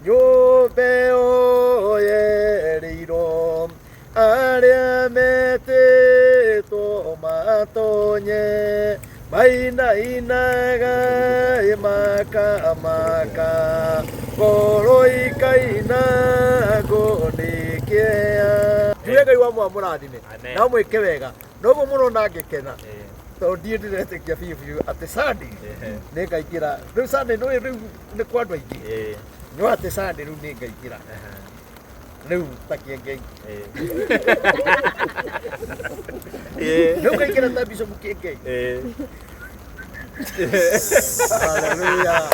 Nyũmba ĩyo yerĩirwo arĩa metĩtwo matonye mainainaga makamaka ngoro ikaina ngo nĩ kĩeha. Njuge Ngai wa mũrathime Amen. na mwĩke wega noguo mũno na ngĩkena tondũ ndiĩ ndĩretĩkia biũ biũ atĩ Sunday nĩ ngaingĩra rĩu. Sunday nĩ rĩu nĩ kwa andũ aingĩ no atĩ Sunday rĩu nĩ ngaingĩra rĩu ta Kĩengei, rĩu ngaingĩra ta Bishop Kĩengei. Hallelujah.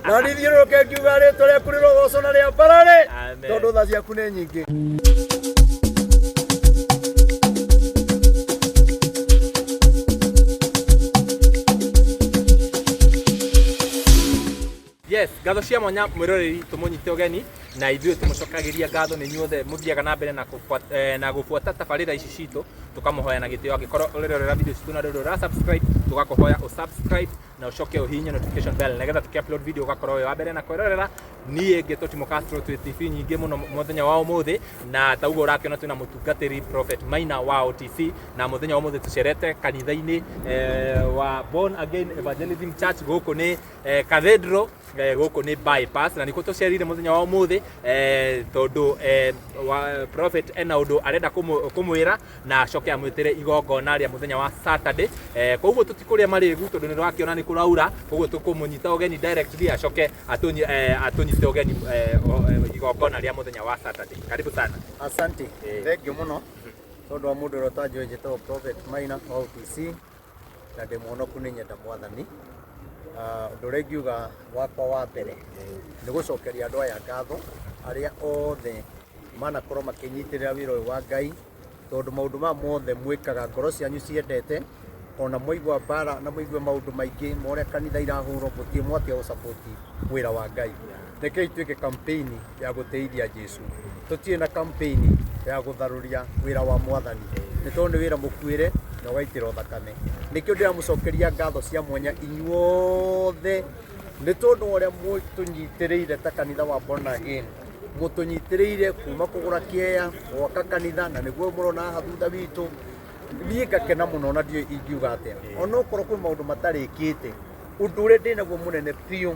Na nĩ thiũrũrũke ngiuga rĩtwa rĩaku rĩrogocwo na rĩambarare Amen. tondũ tha ciaku nĩ nyingĩ. Yes, ngatho cia mwanya mwĩroreri tũmũnyite ũgeni na ithuĩ tũmũcokagĩria ngatho nĩ inyuothe mũthiaga na mbere na gũbuata tabarĩra ici citũ. Tũkamũhoya na gĩtĩo, angĩkorwo ũrerorera video citũ na ndũrĩ ũra subscribe, tũgakũhoya ũ subscribe na ũcoke ũhihinye notification bell nĩgetha tũkĩ upload video ũgakorwo wĩ wa mbere na kwĩrorera. Niĩ ngĩtwo Timo Castro, twĩ TV nyingĩ mũno mũthenya wa ũmũthĩ, na ta ũguo ũrakĩona twĩna mũtungatĩri Prophet Maina wa OTC, na mũthenya wa ũmũthĩ tũcerete kanitha-inĩ wa Born Again Evangelism Church. Gũkũ nĩ Cathedral, gũkũ nĩ bypass, na nĩkuo tũcerire mũthenya wa ũmũthĩ tondũ wa prophet ena ũndũ arenda kũmwĩra na acoke amwĩtĩre igongona rĩa mũthenya wa Saturday. Koguo tũtikũrĩa marĩgu tondũ nĩ tũrakĩona nĩ kũraura, koguo tũkũmũnyita ũgeni directly acoke atũnyite ũgeni igongona rĩa mũthenya wa Saturday. Karibu sana. Asante. Thank you mũno. Tondũ wa mũndũ ũrĩa ũtanjũĩ, njĩtagwo Prophet Maina wa OTC na ndĩ mũhonoku, nĩ nyenda Mwathani. Ah, ũndũ ũrĩa ingiuga wakwa wa mbere nĩ gũcokeria andũ aya ngatho arĩa othe manakorwo makĩnyitĩrĩra wĩra ũyũ wa Ngai, tondũ maũndũ maya mothe mwĩkaga ngoro cianyu ciendete, ona mwaigua mbara na mũigue maũndũ maingĩ ma ũrĩa kanitha irahũrwo, mũtirĩ mwatia gũsupport wĩra wa Ngai. Rekei twĩke campaign ya gũtĩithia Jesu, tũtirĩ na campaign ya gũtharũria wĩra wa Mwathani, nĩ tondũ nĩ wĩra mũkuĩre na ũgaitĩrwo thakame. Nĩkĩo ndĩramũcokeria ngatho cia mwanya inyuothe nĩ tondũ wa ũrĩa mũtũnyitĩrĩire ta kanitha wa Born Again, mũtũnyitĩrĩire kuma kũgũra kĩea, gwaka kanitha, na nĩguo mũrona haha thutha witũ. Niĩ ngakena mũno na ndiũĩ ingiuga atĩa, onokorwo kwĩ maũndũ matarĩkĩte. Ũndũ ũrĩa ndĩnaguo mũnene biũ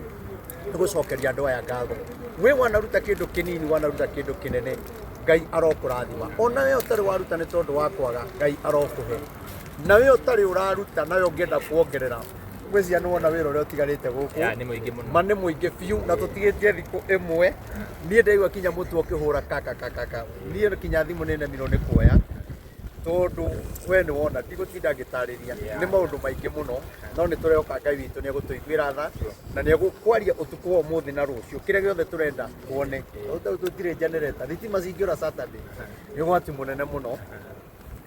nĩ gũcokeria andũ aya ngatho. We wanaruta kĩndũ kĩnini, wanaruta kĩndũ kĩnene, Ngai arokũrathima. Ona we ũtarĩ waruta nĩ tondũ wa kwaga, Ngai arokũhe. Na we ũtarĩ ũraruta nawe ũngĩenda kuongerera, ngwĩciria nĩ wona wĩra ũrĩa ũtigarĩte gũkũ. Ya, nĩ mũingĩ mũno. Ma nĩ mũingĩ biũ na tũtigĩtie thikũ ĩmwe. Niĩ ndaigua kinya mũtwe ũkĩhũra kaka kaka kaka. Niĩ kinya thimũ nĩ nemirwo nĩ kuoya tondũ we nĩ wona ndigũtinda ngĩtarĩria, nĩ maũndũ maingĩ mũno, no nĩ tũrehoka Ngai witũ nĩ egũtũiguĩra tha na nĩ egũkwaria ũtukũ wa ũmũthĩ na rũciũ kĩrĩa gĩothe tũrenda tuone. Tondũ tũtirĩ generator, thitima cingĩũra Saturday nĩ ũgwati mũnene mũno,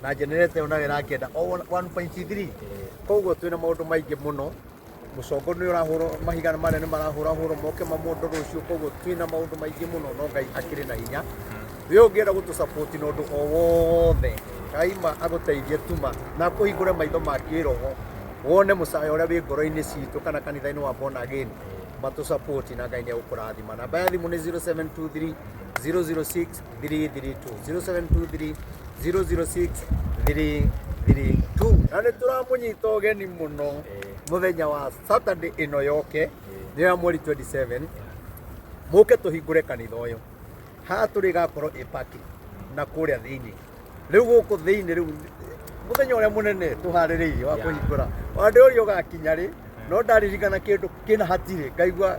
na generator ĩyo nayo ĩrakĩenda o 1.3, koguo twĩna maũndũ maingĩ mũno. Mũcongo nĩ ũrahũrwo, mahiga marĩa nĩ marahũrahũrwo moke mamondo rũciũ, koguo twĩna maũndũ maingĩ mũno, no Ngai akĩrĩ na hinya. We ũngĩenda gũtũ support na ũndũ o wothe, Ngai ma agũteithie tuma na akũhingũre maitho ma kĩroho wone mũcayo ũrĩa wĩ ngoro-inĩ citũ kana kanitha-inĩ wa Born Again, matũ support na Ngai nĩ egũkũrathima. Namba ya thimũ nĩ 0723 006 332, 0723 006 332, na nĩ tũramũnyita ũgeni mũno mũthenya wa Saturday ĩno yoke, nĩ ya mweri 27, mũke tũhingũre kanitha ũyũ. Haha tũrĩ gakorwo ĩ parking na kũrĩa thĩinĩ, rĩu gũkũ thĩinĩ rĩu mũthenya ũrĩa mũnene tũharĩrĩirie wa kũhingũra wandĩ ũrĩa ũgakinya rĩ, no ndaririkana kĩndũ kĩna hatirĩ ngaigua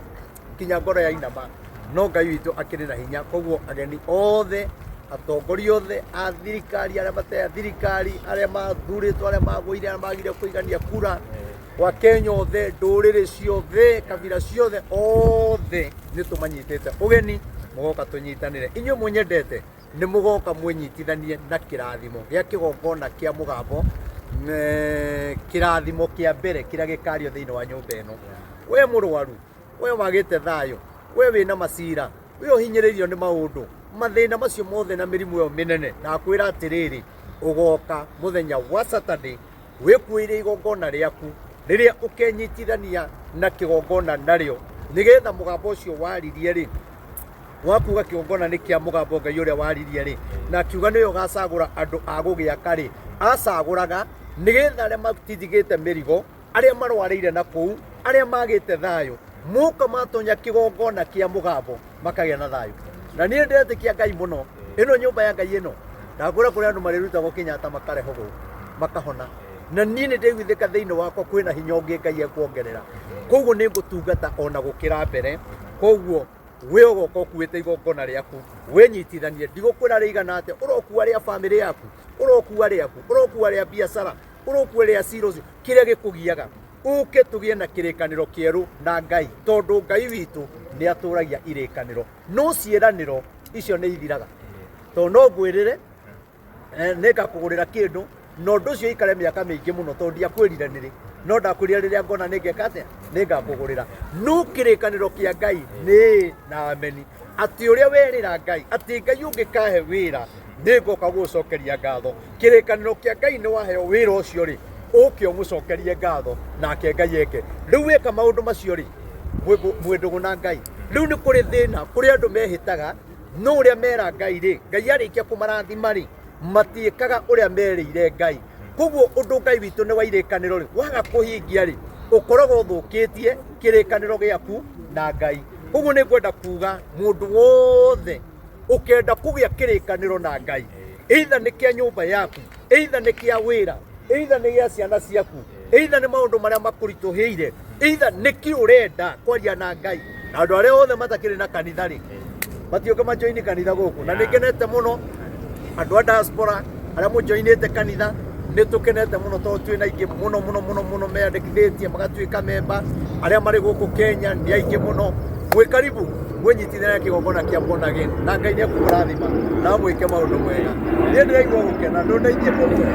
kinya ngoro ya inama, no Ngai witũ akĩrĩ na hinya. Koguo ageni othe, atongoria othe a thirikari, arĩa matarĩ a thirikari, arĩa mathurĩtwo, arĩa magũire, arĩa magire kũigania kura, wa Kenya othe, ndũrĩrĩ ciothe, kabira ciothe, othe nĩ tũmanyitĩte ũgeni mũgoka tũnyitanĩre. Inyuĩ mũnyendete nĩ mũgoka mwĩnyitithanie na kĩrathimo gĩa kĩgongona kĩa mũgambo, kĩrathimo kĩa mbere kĩrĩa gĩkario thĩinĩ wa nyũmba ĩno. We mũrwaru, we wagĩte thayũ, we wĩna macira, we ũhinyĩrĩirio nĩ maũndũ mathĩna macio mothe na mĩrimũ ĩyo mĩnene, ndakwĩra atĩrĩrĩ, ũgoka mũthenya wa Saturday wĩkuĩire igongona rĩaku rĩrĩa ũkenyitithania na kĩgongona narĩo, nĩgetha mũgambo ũcio waririe rĩ. Wa kuga kĩgongona nĩ kĩa mũgambo Ngai ũrĩa waririe rĩ, na akiuga nĩwe ũgacagũra andũ a gũgĩaka rĩ, acagũraga nĩgetha arĩa matitigĩte mĩrigo, arĩa marwarĩire na kũu, arĩa magĩte thayũ, moka matonya kĩgongona kĩa mũgambo makagĩa na thayũ. Na niĩ ndĩretĩkia Ngai mũno, ĩno nyũmba ya Ngai ĩno, ndakwĩra kũrĩ andũ marĩrutagwo Kenyatta makarehwo gũkũ makahona. Na niĩ nĩ ndĩiguithĩka thĩinĩ wakwa kwĩna hinya ũngĩ Ngai ekuongerera, koguo nĩ ngũtungata ona gũkĩra mbere. Koguo we ũgoka ũkuĩte igongona rĩaku wĩnyitithanie, ndigũkwĩra rĩigana atĩa, ũrokua rĩa bamĩrĩ yaku, ũrokua rĩaku, ũrokua rĩa biacara, ũrokua rĩa cira ũcio, kĩrĩa gĩkũgiaga, ũke tũgĩe na kĩrĩkanĩro kĩerũ na Ngai, tondũ Ngai witũ nĩ atũragia irĩkanĩro, no ciĩranĩro icio nĩ ithiraga. Tondũ no ngwĩrĩre nĩngakũgũrĩra kĩndũ na ũndũ ũcio ikare mĩaka mĩingĩ mũno, tondũ ndiakwĩrire nĩrĩ, no ndakwĩrire rĩrĩa ngona nĩngeka atĩa, nĩngakũgũrĩra. No kĩrĩkanĩro kĩa Ngai nĩ na ameni, atĩ ũrĩa werĩra Ngai atĩ Ngai ũngĩkahe wĩra nĩngoka gũgũcokeria ngatho. Kĩrĩkanĩro kĩa Ngai nĩ waheo wĩra ũcio rĩ, ũke ũmũcokerie ngatho nake Ngai eke. Rĩu weka maũndũ macio rĩ, mwĩ ndũgũ na Ngai. Rĩu nĩ kũrĩ thĩna, kũrĩ andũ mehĩtaga no ũrĩa mera Ngai rĩ, Ngai arĩkia kũmarathima rĩ, matiĩkaga ũrĩa merĩire Ngai. Koguo ũndũ Ngai witũ nĩ wa irĩkanĩro rĩ, waga kũhingia rĩ, ũkoragwo ũthũkĩtie kĩrĩkanĩro gĩaku na Ngai. Koguo nĩ ngwenda kuga mũndũ wothe ũkenda kũgĩa kĩrĩkanĩro na Ngai, either nĩ kĩa nyũmba yaku, either nĩ kĩa wĩra, either nĩ gĩa ciana ciaku, either nĩ maũndũ marĩa makũritũhĩire, either nĩ kĩ ũrenda kwaria na Ngai. Na andũ arĩa othe matakĩrĩ na kanitha rĩ, matiũke majoini kanitha gũkũ. Na nĩ ngenete mũno andũ a diaspora arĩa mũjoinĩte kanitha, nĩ tũkenete mũno tondũ twĩ na aingĩ mũno mũno mũno mũno meyandĩkithĩtie magatuĩka memba. Arĩa marĩ gũkũ Kenya nĩ aingĩ mũno. Mwĩ karibu mwĩnyitithania kĩgongona kĩa Born Again, na Ngai nĩ ekũmũrathima na amwĩke maũndũ mega. Niĩ ndĩraigua gũkena, ndũndeithie kũmwe.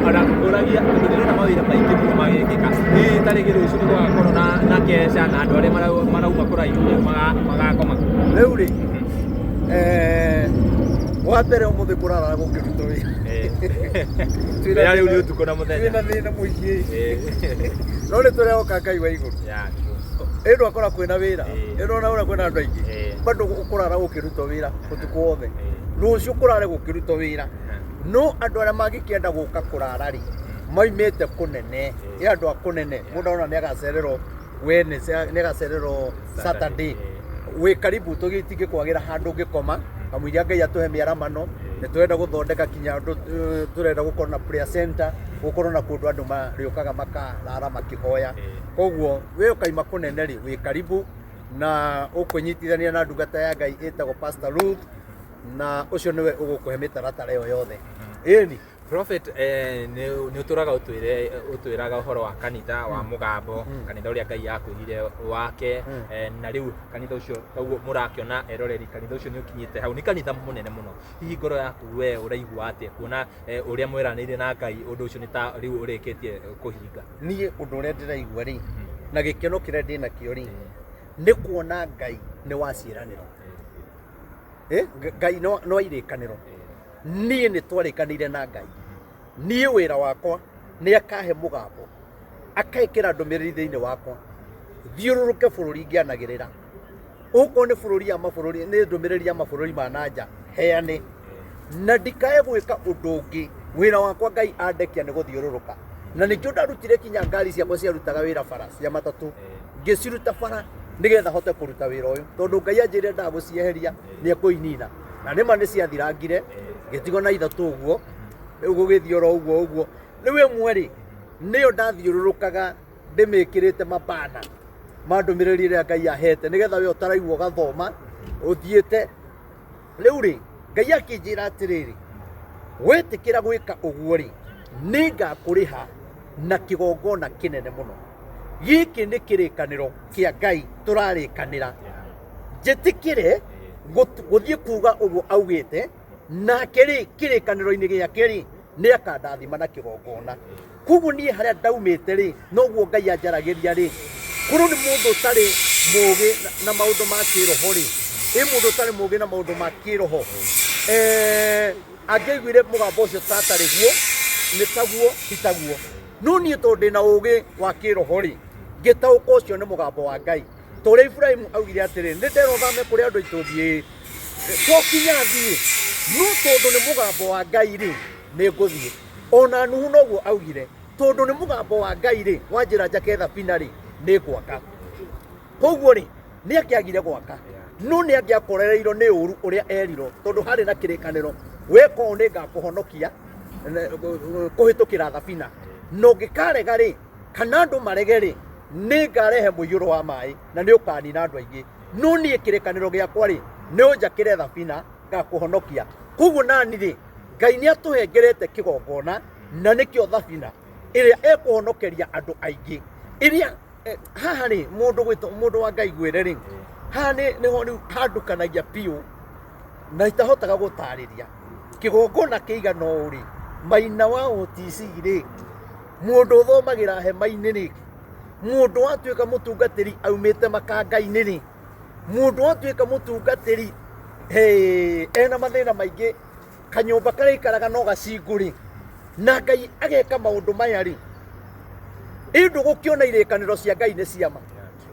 Ona ngũragia tondũ ndĩrona mawĩra maingĩ mũno magĩkĩka, hihi ta rĩngĩ rũciũ nĩ gũgakorwo na keca na andũ arĩa marauma kũraihu magakoma. Rĩu rĩ, wa mbere ũmũthĩ kũrara gũkĩrutwo wĩra. Wĩra rĩu nĩ ũtukũ na mũthenya. Twĩna thĩna mũingĩ. No nĩ tũrehoka Ngai wa igũrũ. Ĩndũ akora kwĩna wĩra, ĩndũ ona ũrĩa kwĩna andũ aingĩ, bado ũkũrara gũkĩrutwo wĩra ũtukũ wothe. Rũciũ kũrare gũkĩrutwo wĩra. No andũ arĩa mangĩkĩenda gũka kũrara rĩ, maimĩte kũnene, ĩ andũ a kũnene, mũndũ arona nĩ agacererwo Wednesday, nĩ agacererwo Saturday. Wĩ karibu, tũtingĩkwagĩra handũ ũngĩkoma, kamũiria Ngai atũhe mĩaramano. Nĩ tũrenda gũthondeka kinya andũ, tũrenda gũkorwo na prayer center, gũkorwo na kũndũ andũ marĩũkaga makarara makĩhoya. Koguo we ũkaima kũnene rĩ, wĩ karibu na ũkwĩnyitithania na ndungata ya Ngai ĩtagwo Pastor Ruth, na ũcio nĩwe ũgũkũhe mĩtaratara ĩyo yothe. Ĩni. Prophet, nĩ ũtũraga ũtwĩraga ũhoro wa kanitha wa mũgambo, kanitha ũrĩa Ngai akwĩrire wake, na rĩu kanitha ũcio ũguo mũrakĩona eroreri, kanitha ũcio nĩ ũkinyĩte hau, nĩ kanitha mũnene mũno. Hihi ngoro yaku we ũraigua atĩa kuona ũrĩa mweranĩire na Ngai ũndũ ũcio nĩ ta rĩu ũrĩkĩtie kũhinga? Niĩ ũndũ ũrĩa ndĩraigua rĩ, na gĩkeno kĩrĩa ndĩnakĩo rĩ, nĩ kuona Ngai nĩ wa ciĩranĩro. Ngai no irĩkanĩro. Niĩ nĩ twarĩkanĩire na Ngai. Niĩ wĩra wakwa nĩ akahe mũgambo, akekĩra ndũmĩrĩri thĩinĩ wakwa, thiũrũrũke bũrũri ngĩanagĩrĩra. Okorwo nĩ bũrũri ya mabũrũri, nĩ ndũmĩrĩri ya mabũrũri ma na nja, heane. Na ndikae gwĩka ũndũ ũngĩ. Wĩra wakwa Ngai andekia nĩ gũthiũrũrũka. Na nĩkĩo ndarutire kinya ngari ciakwa ciarutaga wĩra bara cia matatũ, ngĩciruta bara nĩgetha hote kũruta wĩra ũyũ, tondũ Ngai anjĩrire ndagũcieheria nĩ ekũinina. Na nĩma nĩ ciathirangire, ngĩtigwo na ithatũ ũguo, rĩu gũgĩthiĩ oro ũguo ũguo. Rĩu ĩmwe rĩ, nĩyo ndathiũrũrũkaga ndĩmĩkĩrĩte mabana ma ndũmĩrĩri ĩrĩa Ngai ahete, nĩgetha we ũtaraigua ũgathoma ũthiĩte. Rĩu rĩ, Ngai akĩnjĩra atĩrĩrĩ, wetĩkĩra gwĩka ũguo rĩ, nĩngakũrĩha na kĩgongona kĩnene mũno. Gĩkĩ nĩ kĩrĩkanĩro kĩa Ngai tũrarĩkanĩra. Njĩtĩkĩre gũthiĩ kuga ũguo augĩte, nake rĩ, kĩrĩkanĩro-inĩ gĩake rĩ, nĩ akandathima na kĩgongona. Koguo niĩ harĩa ndaumĩte rĩ, noguo Ngai anjaragĩria rĩ, korwo nĩ mũndũ ũtarĩ mũgĩ na maũndũ ma kĩroho rĩ, ĩ mũndũ ũtarĩ mũgĩ na maũndũ ma kĩroho, angĩaiguire mũgambo ũcio ta atarĩ guo, nĩ taguo, ti taguo. No niĩ tondũ ndĩna ũgĩ wa kĩroho rĩ, ngĩtaũka ũcio nĩ mũgambo wa Ngai. Ta ũrĩa Iburahĩmu augire atĩrĩ, nĩ nderwo thame kũrĩ andũ aitũ thiĩ, to kinya thiĩ, no tondũ nĩ mũgambo wa Ngai rĩ, nĩ ngũthiĩ. Ona Nuhu noguo augire, tondũ nĩ mũgambo wa Ngai rĩ, wanjĩra njake thabina rĩ, nĩ ngwaka. Koguo rĩ, nĩ angĩagire gwaka, no nĩ angĩakorereirwo nĩ ũru ũrĩa erirwo, tondũ harĩ na kĩrĩkanĩro, weka ũũ nĩ ngakũhonokia kũhĩtũkĩra thabina. Na ũngĩkarega rĩ, kana andũ marege rĩ, nĩ ngarehe mũiyũro wa maĩ na nĩ ũkanina andũ aingĩ. No niĩ kĩrĩkanĩro gĩakwa rĩ, nĩ ũnjakĩre thabina, ngakũhonokia. Koguo nani rĩ, Ngai nĩ atũhengerete kĩgongona, na nĩkĩo thabina ĩrĩa ĩkũhonokeria andũ aingĩ. Ĩrĩa haha rĩ, mũndũ gwĩtwo mũndũ wa Ngai gwĩre rĩ, haha nĩho rĩu handukanagia biũ na itahotaga gũtarĩria. Kĩgongona kĩigana ũũ rĩ, maina wa OTC rĩ, mũndũ ũthomagĩra hema-inĩ rĩ, mũndũ watuĩka mũtungatĩri aumĩte makanga-inĩ rĩ, mũndũ watuĩka mũtungatĩri hey, ena mathĩna maingĩ, kanyũmba karĩa aikaraga no gacingũ rĩ, na Ngai ageka maũndũ maya rĩ, ĩ ndũgũkĩona irĩkanĩro cia Ngai nĩ ciama.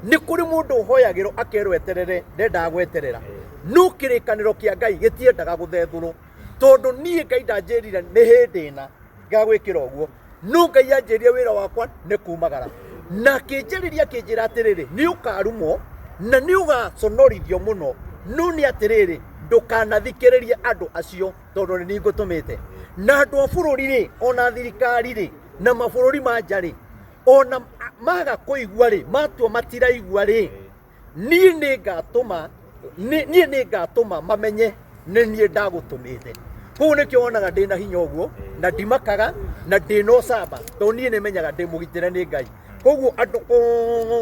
Nĩ kũrĩ mũndũ ũhoyagĩrwo akerwo eterere, ndendaga gweterera, no kĩrĩkanĩro kĩa Ngai gĩtiendaga gũthethũrwo, tondũ niĩ Ngai ndanjĩrire nĩ hĩndĩ ĩna ngagwĩkĩra ũguo, no Ngai anjĩrire wĩra wakwa nĩ kumagara, na akĩnjarĩria akĩnjĩra atĩrĩrĩ, nĩ ũkarumwo na nĩ ũgaconorithio mũno, no nĩ atĩrĩrĩ, ndũkanathikĩrĩrie andũ acio, tondũ nĩ niĩ ngũtũmĩte. Na andũ a bũrũri rĩ, ona thirikari rĩ, na mabũrũri ma nja rĩ, ona maga kũigua rĩ, matua matiraigua rĩ, niĩ nĩ ngatũma niĩ nĩ ngatũma mamenye nĩ niĩ ndagũtũmĩte. Kũu nĩkĩo wonaga ndĩna hinya ũguo, na ndimakaga, na ndĩna ũcamba, tondũ niĩ nĩ menyaga ndĩ mũgitĩre nĩ Ngai. Koguo andũ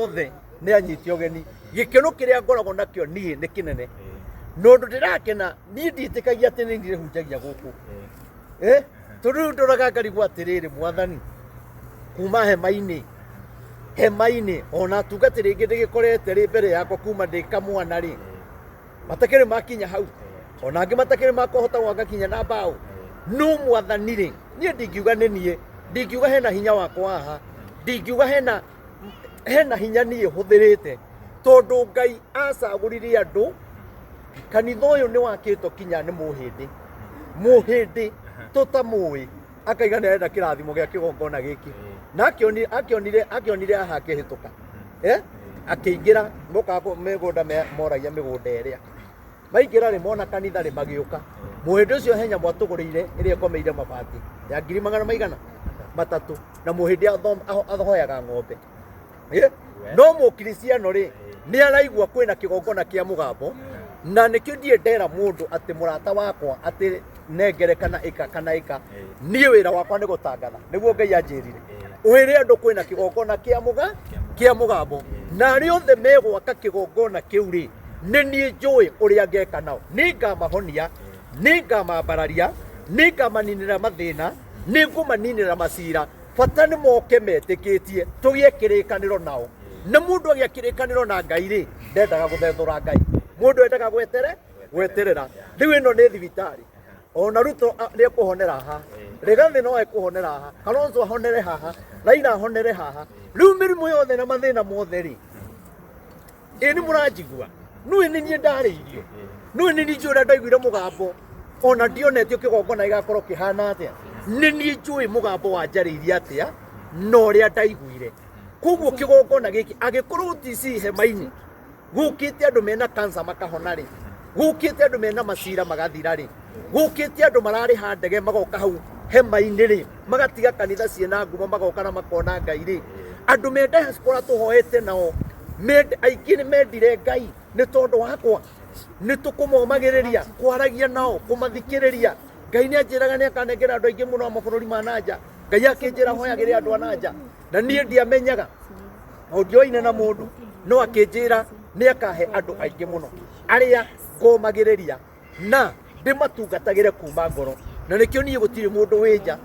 othe nĩ anyite ũgeni. Gĩkeno kĩrĩa ngoragwo nakĩo niĩ nĩ kĩnene, na ũndũ ndĩrakena, niĩ ndiĩtĩkagia atĩ nĩ niĩ ndĩhunjagia gũkũ. Tondũ rĩu ndoraga ngarigwo atĩrĩrĩ, Mwathani, kuma hema-inĩ, hema-inĩ, ona atungatĩri aingĩ ndĩgĩkorete rĩ mbere yakwa kuma ndĩ kamwana rĩ, matakĩrĩ makinya hau, ona angĩ matakĩrĩ makũhota gwaka kinya na mbaũ. No Mwathani rĩ, niĩ ndingiuga nĩ niĩ, ndingiuga hena hinya wakwa haha, ndingiuga hena hinya niĩ hũthĩrĩte, tondũ Ngai acagũrire andũ. Kanitha ũyũ nĩ wakĩtwo kinya nĩ mũhĩndĩ, mũhĩndĩ tũtamũĩ, akaiga nĩ arenda kĩrathimo gĩa kĩgongona gĩkĩ, na akĩonire haha akĩhĩtũka, akĩingĩra, mokaga mĩgũnda moragia mĩgũnda ĩrĩa maingĩra rĩ, mona kanitha rĩ, magĩũka. Mũhĩndĩ ũcio he nyamũ atũgũrĩire ĩrĩa ĩkomeire mabati ya ngiri magana maigana matatũ, na mũhĩndĩ ahoyaga ng'ombe. No mũkristiano rĩ, nĩ araigua kwĩna kĩgongona kĩa mũgambo, na nĩkĩo ndiĩ ndera mũndũ atĩ mũrata wakwa atĩ nengere kana ĩka kana ĩka. Niĩ wĩra wakwa nĩ gũtangatha, nĩguo Ngai anjĩrire wĩre andũ kwĩna kĩgongona kĩa mũgambo, na arĩa othe megwaka kĩgongona kĩu rĩ, nĩ niĩ njũĩ ũrĩa ngeka nao. Nĩ ngamahonia, nĩ ngamambararia, nĩ ngamaninĩra mathĩna, nĩ ngũmaninĩra macira. Bata nĩ moke metĩkĩtie tũgĩe kĩrĩkanĩro nao. Na mũndũ agĩa kĩrĩkanĩro na Ngai rĩ, ndendaga gũthethũra Ngai, mũndũ endaga gweterera. Rĩu ĩno nĩ thibitarĩ, ona Ruto nĩ ekũhonera haha, Rigathi no ekũhonera haha, Kalonzo ahonere haha, Raila ahonere haha. Rĩu mĩrimũ yothe na mathĩna mothe rĩ, ĩ nĩ mũranjigua? Nũĩ nĩ niĩ ndarĩirio, nũĩ nĩ niĩ njũĩ ũrĩa ndaiguire mũgambo, ona ndionetio kĩgongona gĩgakorwo kĩhana atĩa. Nĩ niĩ njũĩ mũgambo wanjarĩirie atĩa na ũrĩa ndaiguire. Koguo kĩgongona gĩkĩ angĩkorwo OTC hema-inĩ gũkĩte andũ mena cancer makahona rĩ, gũkĩte andũ mena macira magathira rĩ, gũkĩte andũ mararĩha ndege magoka hau hema-inĩ rĩ, magatiga kanitha ciĩna ngumo magoka na makona Ngai rĩ, andũ me diaspora tũhoete nao, aingĩ nĩ mendire Ngai nĩ tondũ wakwa, nĩ tũkũmomagĩrĩria, kwaragia nao, kũmathikĩrĩria. Ngai nĩ anjĩraga nĩ akanengera andũ aingĩ mũno a mabũrũri ma nanja. Ngai akĩnjĩra hoyagĩre andũ a nanja, na niĩ ndiamenyaga, o ndioine na mũndũ, no akĩnjĩra nĩ akahe andũ aingĩ mũno arĩa ngomagĩrĩria na ndĩmatungatagĩre kuma ngoro. Na nĩkĩo niĩ gũtirĩ mũndũ wĩ nja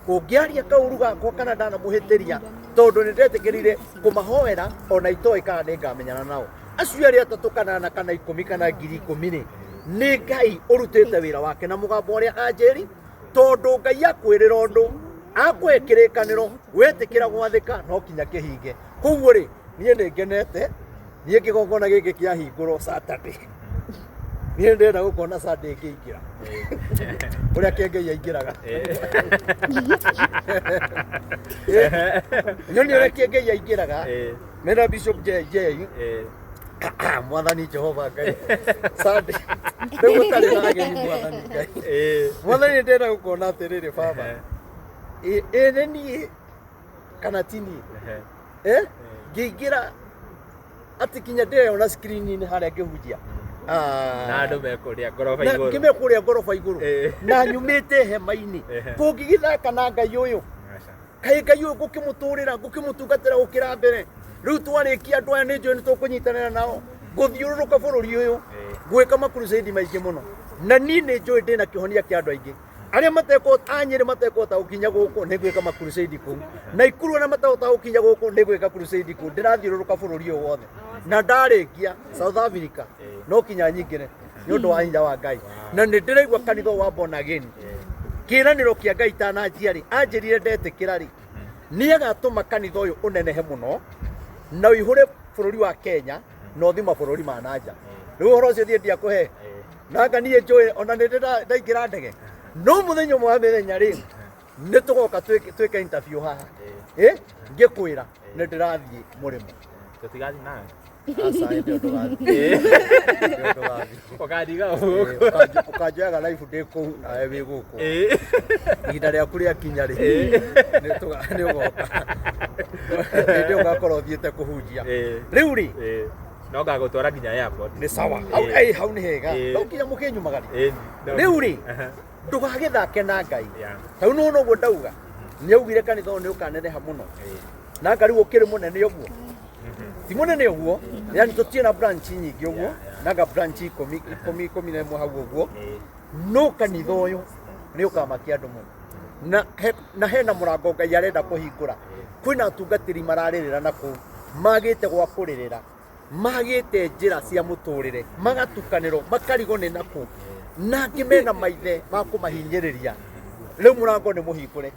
ũngĩaria kaũru gakwa kana ndanamũhĩtĩria, tondũ nĩ ndetĩkĩrire kũmahoera ona itoĩ kana nĩ ngamenyana nao. Acio erĩ atatũ kana ana kana 10 kana ngiri ikũmi rĩ, nĩ Ngai ũrutĩte wĩra wake na mũgambo ũrĩa anjĩri, tondũ Ngai akwĩrĩra ũndũ, akũhe kĩrĩkanĩro, wetĩkĩra gwathĩka no kinya kĩhinge. Koguo rĩ, niĩ nĩ ngenete. Niĩ kĩgongona gĩkĩ kĩahingũrwo Saturday, niĩ ndĩrenda gũkona Sunday ngĩingĩra ũrĩa kĩengei aingĩraga. Nyoni ũrĩa kĩengei aingĩraga mena Bishop JJ. Mwathani Jehova Ngai, Sunday rĩu gũtarĩ na ageni. Mwathani Ngai, Mwathani, ndĩrenda gũkona atĩrĩrĩ baba, ĩ nĩ niĩ kana ti niĩ? Eh, ngĩingĩra atĩ kinya ndĩreyona screen-inĩ harĩa ngĩhunjia. Ah. Na andũ mekũrĩa ngoroba Na igũrũ. ngĩme kũrĩa ngoroba igũrũ. Na nyumĩte hema-inĩ. Kũngĩgĩthaka na Ngai ũyũ? Aca. Kaĩ Ngai ũyũ ngũkĩmũtũrĩra, ngũkĩmũtungatĩra gũkĩra mbere? Rĩu twarĩkia andũ aya nĩ njũĩ nĩ tũkũnyitanĩra nao gũthiũrũrũka bũrũri ũyũ, gwĩka makurucĩndi maingĩ mũno, na niĩ nĩ njũĩ ndĩna kĩhonia kĩa andũ aingĩ arĩa matekũhota, a Nyĩrĩ matekũhota gũkinya gũkũ, nĩ gwĩka makurucĩndi kũu na Ikuru, arĩa matahota gũkinya gũkũ nĩ gwĩka crusade kũu. Ndĩrathiũrũrũka bũrũri ũyũ wothe na ndarĩkia South Africa no kinya nyingĩre nĩ ũndũ wa hinya wa Ngai, na nĩ ndĩraigua kanitha ũyũ wa Born Again, kĩĩranĩro kĩa Ngai tananjia rĩ, anjĩrire ndetĩkĩra rĩ, nĩ agatũma kanitha ũyũ ũnenehe mũno na ũihũre bũrũri wa Kenya na ũthi mabũrũri ma na nja. Rĩu ũhoro ũcio thiĩ ndiakũhe nanga niĩ njũĩ ona nĩ ndĩ ndaingĩra ndege, no mũthenya ũmwe wa mĩthenya rĩ, nĩ tũgoka twĩke interview haha. Ngĩkwĩra nĩ ndĩrathiĩ mũrĩmo. Tũtigathiĩ nawe. Aca, hĩndĩ ĩyo ndũgathiĩ. Hĩndĩ ĩyo ndũgathiĩ. Ũkandiga gũkũ. Ũkanjoyaga live ndĩ kũu nawe wĩ gũkũ. Ihinda rĩaku rĩakinya rĩ, nĩ ũgoka hĩndĩ ĩyo ũgakorwo ũthiĩte kũhunjia. Rĩu rĩ, No ngagũtwara nginya airport. Nĩ sawa hau. Hau nĩ hega. No nginya mũkĩnyumagaria. Rĩu rĩ, ndũgagĩthake na Ngai. Tau nĩ ũguo ndauga, nĩ augire kanitha ũyũ nĩ ũkaneneha mũno. Na nga rĩu ũkĩrĩ mũnene ũguo, ti mũnene ũguo, yani tũtirĩ na branch nyingĩ ũguo, nanga branch ikũmi, ikũmi, 11 hau ũguo. No kanitha ũyũ nĩ ũkamakia andũ mũno na hena mũrango Ngai arenda kũhingũra. Kwĩna atungatĩri mararĩrĩra na kũu magĩte gwa kũrĩrĩra, magĩte njĩra cia mũtũrĩre, magatukanĩrwo, makarigwo nĩ nakũ, na angĩ mena maithe ma kũmahinyĩrĩria. Rĩu mũrango nĩ mũhingũre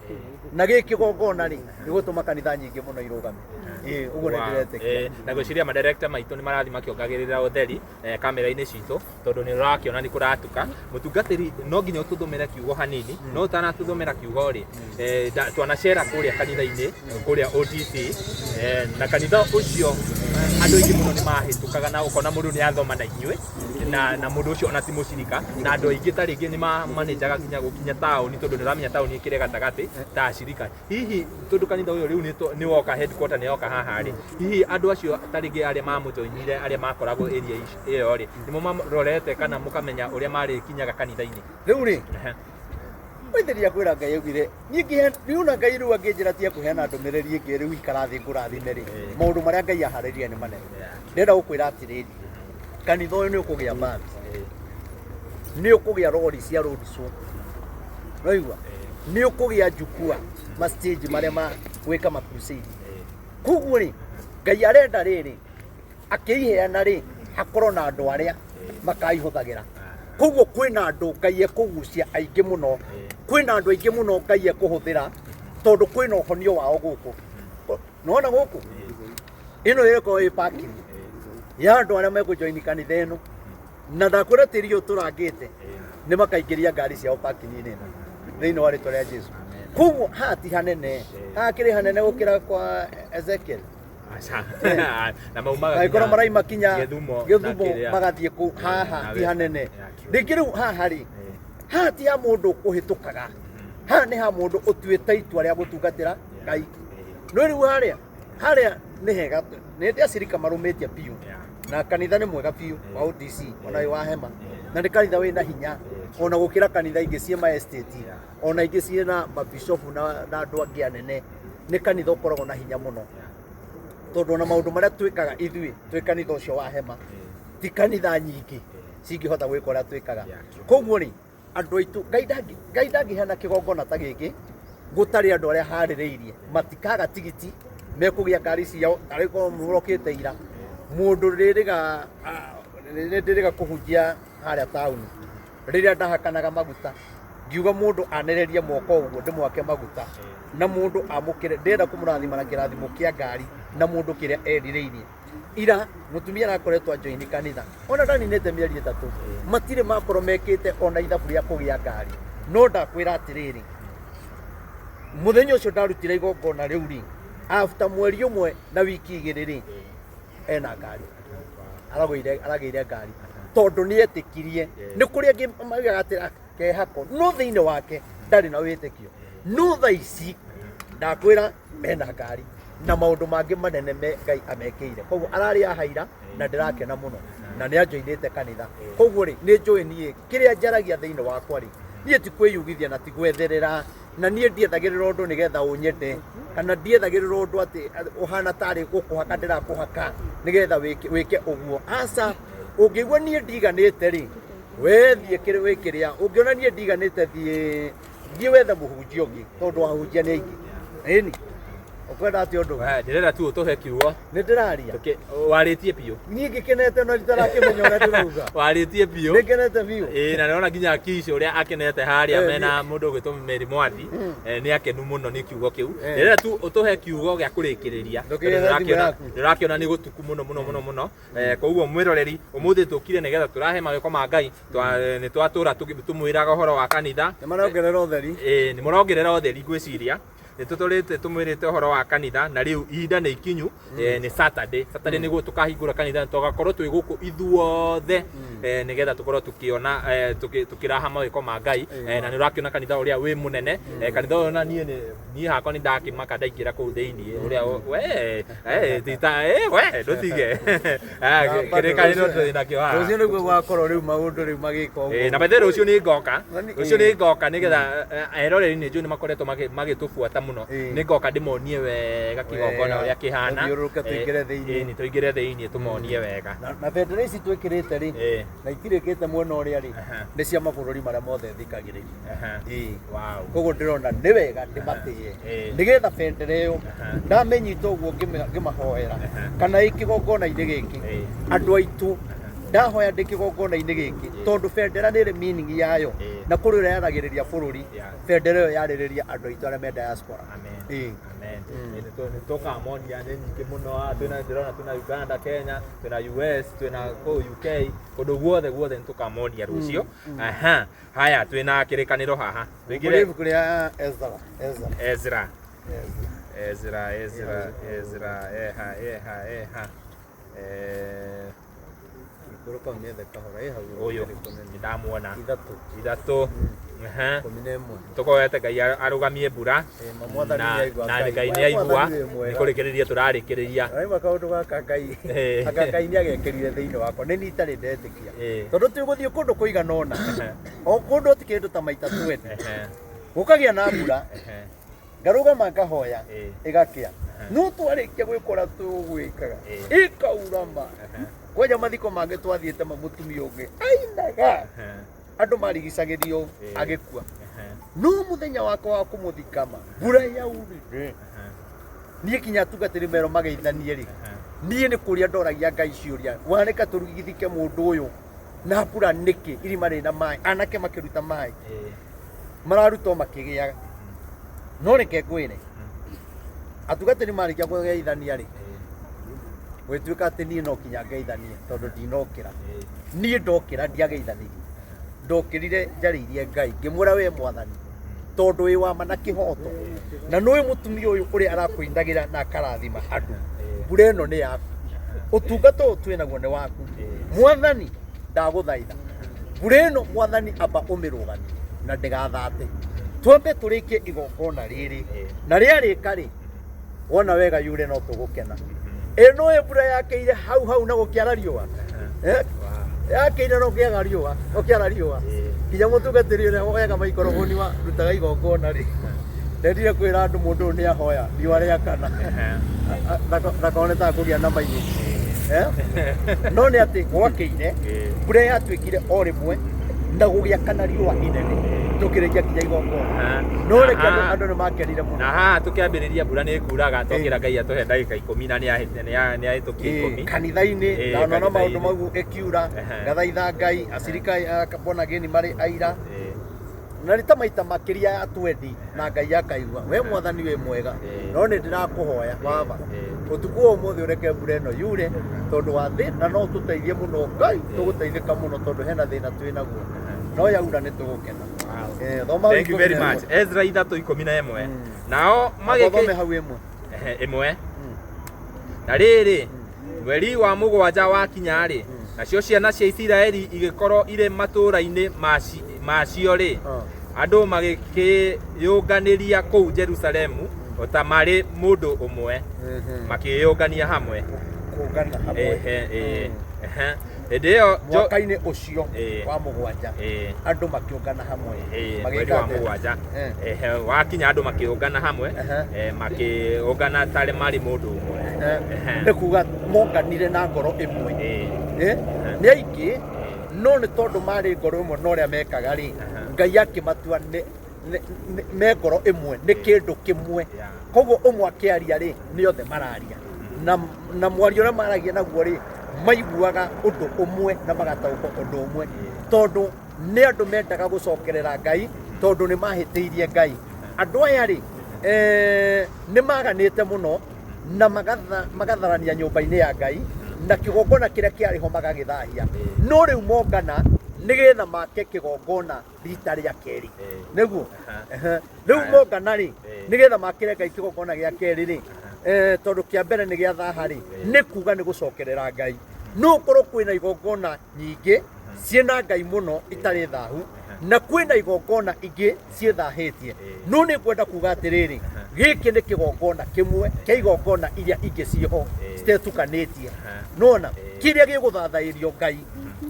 na gĩkĩ kĩgongona rĩ, nĩ gũtũma kanitha nyingĩ mũno irũgame. Ĩĩ, ũguo nĩ ndĩretĩkia. Na ngwĩciria madirector maitũ nĩ marathiĩ makĩongagĩrĩra ũtheri kamera-inĩ citũ, tondũ nĩ ũrakĩona nĩ kũratuka. Mũtungatĩri, no nginya ũtũthomere kiugo hanini, no ũtanatũthomera kiugo rĩ, twanacera kũrĩa kanitha-inĩ kũrĩa OTC, na kanitha ũcio andũ aingĩ mũno nĩ mahĩtũkaga na ũkona mũndũ nĩ athoma na inyuĩ na mũndũ ũcio ona ti mũcirika, na andũ aingĩ ta rĩngĩ nĩ mamanĩnjaga nginya gũkinya taũni, tondũ nĩ ũramenya taũni ĩkĩrĩ gatagatĩ ta acirika. Hihi tondũ kanitha ũyũ rĩu nĩ woka, headquarter nĩ yoka haha rĩ, hihi andũ acio ta rĩngĩ arĩa mamũjoinire, arĩa makoragwo area ĩyo rĩ, nĩmo marorete kana mũkamenya ũrĩa marĩkinyaga kanitha-inĩ? Rĩu rĩ, waithĩria kwĩra Ngai augire niĩ ngĩhe rĩu, na Ngai rĩu angĩnjĩra tia kũheana ndũmĩrĩri ĩngĩ rĩu ikara thĩ ngũrathime rĩ, maũndũ marĩa Ngai aharĩria nĩ manene. Ndĩrenda gũkwĩra atĩrĩrĩ, kanitha ũyũ nĩ ũkũgĩa mbathi, nĩ ũkũgĩa rori cia road show, waigua, nĩ ũkũgĩa njukua ma stage marĩa ma gwĩka ma crusade. Koguo rĩ, Ngai arenda rĩrĩ akĩiheana rĩ, hakorwo na andũ arĩa makaihũthagĩra. Koguo kwĩna andũ Ngai ekũgucia aingĩ mũno, kwĩna andũ aingĩ mũno Ngai ekũhũthĩra, tondũ kwĩna ũhonio wao gũkũ. Nĩwona gũkũ ĩno ĩkorwo ĩ parking ya andũ arĩa mekũjoini kanitha ĩno, na ndakwĩra tĩri ũyũ tũrangĩte nĩ makaingĩria ngari ciao parking-inĩ ĩno thĩinĩ wa rĩtwa rĩa Jesu. Koguo haha ti hanene, haha kĩrĩ hanene gũkĩra kwa Ezekiel. Aca. Na maumaga angĩkorwo nginya maraima kinya Gĩthumo na Gĩthumo kĩrĩa. magathiĩ kũu, haha Na ti Western. hanene. True. Rĩngĩ rĩu haha rĩ, haha ti ha mũndũ ũhĩtũkaga, haha nĩ ha mũndũ ũtuĩte itua rĩa gũtungatĩra Ngai. No rĩu harĩa nĩ hega, nĩ ndĩ acirika marũmĩtie biũ. Na kanitha nĩ mwega biũ wa ODC, ona wĩ wa hema, na nĩ kanitha wĩna hinya ona gũkĩra kanitha ingĩ ciĩ ma estate, ona ingĩ ciĩ na mabishopu na andũ angĩ anene. Nĩ kanitha ũkoragwo na hinya mũno, tondũ ona maũndũ marĩa twĩkaga ithuĩ twĩ kanitha ũcio wa hema, ti kanitha nyingĩ cingĩhota gwĩka ũrĩa twĩkaga. Koguo rĩ, andũ aitũ, Ngai ndangĩheana kĩgongona ta gĩkĩ gũtarĩ andũ arĩa harĩrĩirie. Matikaga tigiti, mekũgĩa ngari ciao tarĩ korwo mũrokĩte ira. Mũndũ rĩrĩga nĩ ndĩrĩga kũhunjia harĩa taũni, rĩrĩa ndahakanaga maguta, ngiuga mũndũ anererie moko ũguo ndĩmwake maguta na mũndũ amũkĩre, ndĩrenda kũmũrathima na kĩrathimo kĩa ngari na mũndũ kĩrĩa erirĩirie. Ira mutumia arakoretwo anjoini kanitha ona ndaninĩte mĩeri 3, matirĩ makorwo mekĩte ona ithabu rĩa kũgĩa ngari. No ndakwĩra atĩrĩrĩ, mũthenya ũcio ndarutire igongona rĩu rĩ, after mweri ũmwe na wiki 2 rĩ, ena ngari, aragũire, aragĩire ngari tondũ nĩ etĩkirie. Nĩ kũrĩ angĩ maugaga atĩ kehako, no thĩinĩ wake ndarĩ na wĩtĩkio. No thaa ici ndakwĩra mena ngari na maũndũ mangĩ manene me Ngai amekĩire. Koguo ararĩ ahaira na ndĩrakena mũno na nĩ anjoinĩte kanitha. Koguo rĩ, nĩ njũĩ niĩ kĩrĩa njaragia thĩinĩ wakwa rĩ, niĩ ti kwĩyugithia na ti gwetherera, na niĩ ndiethagĩrĩra ũndũ nĩgetha ũnyende, kana ndiethagĩrĩra ũndũ atĩ ũhana tarĩ gũkũhaka ndĩrakũhaka nĩgetha wĩke ũguo. Aca, ũngĩigua niĩ ndiganĩte rĩ, we thiĩ kĩrĩ wĩ kĩrĩa, ũngĩona niĩ ndiganĩte thiĩ wethe mũhunjia ũngĩ, tondũ ahunjia nĩ aingĩ. Ĩni, ũkwenda atĩa ũndũ? We, ndĩrenda tu ũtũhe kiugo. Nĩ ndĩraria. Warĩtie biũ. Niĩ ngĩkenete no itarakĩmenya ũrĩa ndĩrauga. Warĩtie biũ. Nĩ ngenete biũ. Ĩĩ, na ndĩrona nginya Kish ũrĩa akenete harĩa mena mũndũ ũgwĩtwo Mary Mwathi, nĩ akenu mũno nĩ kiugo kĩu. Ndĩrenda tu ũtũhe kiugo gĩa kũrĩkĩrĩria. Ndũkĩhe thimũ yaku. Ndĩrakĩona nĩ gũtuku mũno mũno mũno mũno. Koguo mwĩroreri, ũmũthĩ tũkire nĩgetha tũrahe mawĩko ma Ngai. Nĩ twatũra tũmwĩraga ũhoro wa kanitha. Nĩ marongerera ũtheri. Ĩĩ, nĩ marongerera ũtheri ngwĩciria. Nĩ tũtũrĩte tũmwĩrĩte ũhoro wa kanitha, na rĩu ihinda nĩ ikinyu, nĩ Saturday. Saturday nĩguo tũkahingũra kanitha, na tũgakorwo twĩ gũkũ ithuothe, nĩgetha tũkorwo tũkĩona, tũkĩraha mawĩko ma Ngai. Na nĩ ũrakĩona kanitha ũrĩa wĩ mũnene. Kanitha ũyũ na niĩ nĩ, niĩ hakwa nĩ ndakĩmaka ndaingĩra kũu thĩinĩ, ũrĩa we, ti ta, we, ndũtige. Kĩrĩkanĩro tũrĩ nakĩo haha. Rũciũ nĩguo gũgakorwo rĩu maũndũ rĩu magĩka ũguo. Na by the way, rũciũ nĩ ngoka. Nani- Rũciũ nĩ ngoka nĩgetha, eroreri nĩ njũĩ nĩ makoretwo magĩtũbuata mũno. Nĩ ngoka ndĩmonie wega kĩgongona Wega. ũrĩa kĩhana. Tũthiũrũrũke tũingĩre thĩinĩ. Nĩ tũingĩre thĩinĩ tũmonie wega. Na bendera ici twĩkĩrĩte rĩ, na itirĩkĩte mwena ũrĩa rĩ, nĩ cia mabũrũri marĩa mothe thikagĩrĩria. Wow. Koguo ndĩrona nĩ wega ndĩmatĩe. Nĩgetha bendera ĩyo ndamĩnyita ũguo ngĩmahoera, kana ĩ kĩgongona-inĩ gĩkĩ, andũ aitũ ndahoya ndĩ kĩgongona-inĩ gĩkĩ, tondũ bendera nĩ ĩrĩ meaning yayo, na kũrĩ ũrĩa yaragĩrĩria bũrũri, bendera ĩyo yarĩrĩria andũ aitũ arĩa me diaspora. Amen. Amen. Nĩ tũkamonia nĩ nyingĩ mũno haha, ndĩrona twĩna Uganda, Kenya, twĩna US, twĩna kũu UK, kũndũ guothe guothe nĩ tũkamonia rũciũ. Aha. Haya, twĩna kĩrĩkanĩro haha. Tũingĩre ibuku rĩa Ezra. Ezra. Ezra. Ezra, Ezra, Ezra, eha, eha, eha. Ikũrũka ũng'ethe kahora, ĩ hau. Ũyũ, nĩ ndamuona. 3. 3. Aha. 11. Tũkoete Ngai arũgamie mbura. Ma Mwathani nĩ aigua. Na Ngai nĩ aigua. Nĩ kũrĩkĩrĩria tũrarĩkĩrĩria. Raima kaũndũ gaka Ngai. Anga Ngai nĩ agekĩrire thĩinĩ wakwa. Nĩ niĩ itarĩ ndetĩkia. Tondũ twĩ gũthiĩ kũndũ kũigana ũna. O kũndũ ti kĩndũ ta maita 20. Gũkagĩa na mbura. Ngarũgama ngahoya. Ĩgakĩa. No twarĩkia gwĩkora tũgwĩkaga. Ĩkaura ma. Kwanja mathiko mangĩ twathiĩte ma mũtumia ũngĩ. Ainaga. Andũ marigicagĩrio agĩkua. No mũthenya wakwa wa kũmũthikama, mbura yaurire. Niĩ kinya atungatĩri merwo mageithanie rĩ, niĩ nĩ kũria ndoragia Ngai ciũria, wareka tũrigithike mũndũ ũyũ na mbura nĩkĩ? Irima rĩna maĩ, anake makĩruta maĩ, mararutwo makĩgĩaga. No reke ngwĩre, atungatĩri marĩkia kũgeithania rĩ, gwĩtuĩka atĩ niĩ no kinya ngeithanie tondũ ndinokĩra. Niĩ ndokĩra ndiageithanirie, ndokĩrire njarĩirie Ngai ngĩmwĩra we Mwathani, tondũ wĩ wa ma na kĩhoto, na nĩũĩ mũtumia ũyũ ũrĩa arakũinagĩra na akarathima andũ, mbura ĩno nĩ yaku, ũtungata ũyũ twĩ naguo nĩ waku. Mwathani ndagũthaitha, mbura ĩno Mwathani amba ũmĩrũgamie na ndĩgathate, twambe tũrĩkie igongona rĩrĩ, na rĩarĩka rĩ, wona wega yure no tũgũkena. Ĩno ĩ mbura yakĩire hau hau na gũkĩara riũa. Yakĩire no kĩaga riũa, gũkĩara riũa. Nginya mũtungatĩri ũrĩa wega maikoroboni wa rutaga igongona rĩ, ndendire kwĩra andũ mũndũ ũyũ nĩ ahoya riũa rĩakana. Ndakone ta kũgĩa na maiyũ. No nĩ atĩ gwakĩire, mbura yatuĩkire o rĩmwe na gũgĩakana riũa inene, tũkĩrĩkia nginya igongona. No reke andũ nĩ makenire mũno. Na haha tũkĩambĩrĩria mbura nĩ ĩkuraga, twakĩra Ngai atũhe ndagĩka 10 na nĩ ahĩtũkia 10. Kanitha-inĩ, ndanoona maũndũ Kanitha-inĩ. mau ĩkiura, ngathaitha Ngai, acirika a Born Again marĩ aira. Na nĩ ta maita makĩria ya 20 na Ngai akaigua, we Mwathani wĩ mwega, no nĩ ndĩrakũhoya baba, Ũtukũ wa ũmũthĩ ũreke mbura ĩno yure tondũ wa thĩna no tũteithie mũno Ngai, tũgũteithĩka mũno tondũ hena thĩna twĩ naguo. No yaura nĩ tũgũkena. Thoma hau Thank you very 11. much. Ezra 3:11. Nao Thome magĩkĩ hau ĩmwe. Ehe, ĩmwe. Na rĩrĩ, mweri wa mũgwanja wakinya-rĩ, nacio ciana cia Isiraeli igĩkorwo irĩ matũũra-inĩ macio-rĩ, andũ magĩkĩyũnganĩria kũu Jerusalemu o ta marĩ mũndũ ũmwe, makĩyũngania hamwe. Kũngana hamwe. Ehe, ĩĩ, ehe. Hĩndĩ ĩyo Mwaka-inĩ ũcio wa mũgwanja andũ makĩũngana hamwe. Mweri wa mũgwanja wakinya andũ makĩũngana hamwe, makĩũngana tarĩ marĩ mũndũ ũmwe. Nĩ kuga monganire na ngoro ĩmwe. Nĩ aingĩ no nĩ tondũ marĩ ngoro ĩmwe na ũrĩa mekaga rĩ, Ngai akĩmatua me ngoro ĩmwe, nĩ kĩndũ kĩmwe. Koguo ũmwe akĩaria rĩ, nĩ othe mararia. Na mwario ũrĩa maragia naguo rĩ, maiguaga ũndũ ũmwe na magataũkwo ũndũ ũmwe. Tondũ nĩ andũ mendaga gũcokerera Ngai, tondũ nĩ mahĩtĩirie Ngai. Andũ aya rĩ, nĩ maganĩte mũno na magatharania nyũmba-inĩ ya Ngai, na kĩgongona kĩrĩa kĩarĩ ho magagĩthahia. No rĩu mongana nĩgetha make kĩgongona rita rĩa kerĩ. Nĩguo? Rĩu mongana rĩ, nĩgetha makĩre Ngai kĩgongona gĩa kerĩ rĩ, tondũ kĩa mbere nĩ gĩa thaha rĩ, nĩ kuga nĩ gũcokerera Ngai. No ũkorwo kwĩna igongona nyingĩ ciĩna Ngai mũno itarĩ thahu, na kwĩna igongona ingĩ ciĩthahĩtie. No nĩ ngwenda kuga atĩrĩrĩ, gĩkĩ nĩ kĩgongona kĩmwe kĩa igongona iria ingĩ ciĩho citetukanĩtie. Nona kĩrĩa gĩgũthathaĩrio Ngai,